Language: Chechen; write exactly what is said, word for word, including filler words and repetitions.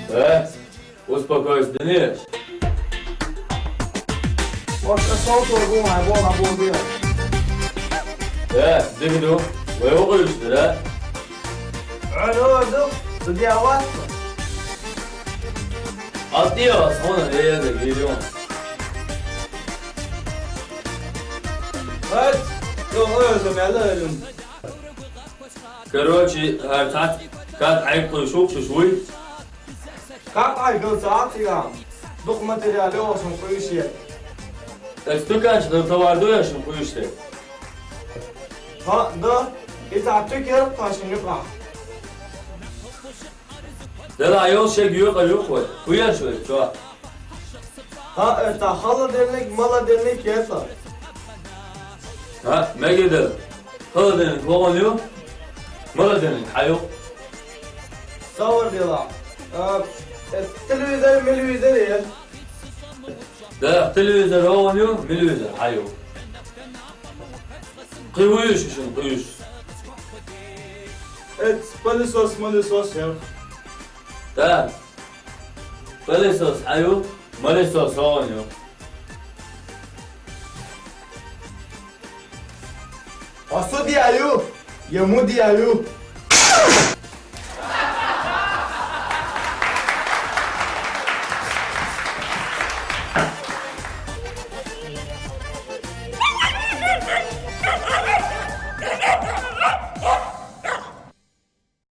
Э, успокойся, Денис. Вот, э, сал торгу, ай, бо, ай, бо, бо. Э, дигду. Вай, окъуйсуз, да? Алло, алло, судья, ватсыз? Атдия, сона, э, э, э, э. Ат, ёкъ, оьзюм, я, оьзюм. Короче, гьар сагьат кад айып къуюв шух шуш вуй. Кад айып къуюв сагьат я. Дукъ материал ёкъ шун къуюв шуьйи. Э, стаканчикда товар дуй шун къуюв шуьйи. Гьа, да, исятда тюкер ташын юкъа. Дела, айол шек юкъа юкъ вай. Къуян шуьйи, чо. Гьа, это холодильник, молодильник, это. Гьа, мегедел. Холодильник гьавун ю, молодильник гьа ю. Савар дела. Э, э, телевизор, мелевизор, э. Да, телевизор гьавун ю, мелевизор гьа ю. Къуюв шуьшин, къуюв. Э, пылесос, мылесос, э. Да. Пылесос гьа ю, мылесос гьавун ю. Посуда я ю, йиму я ю.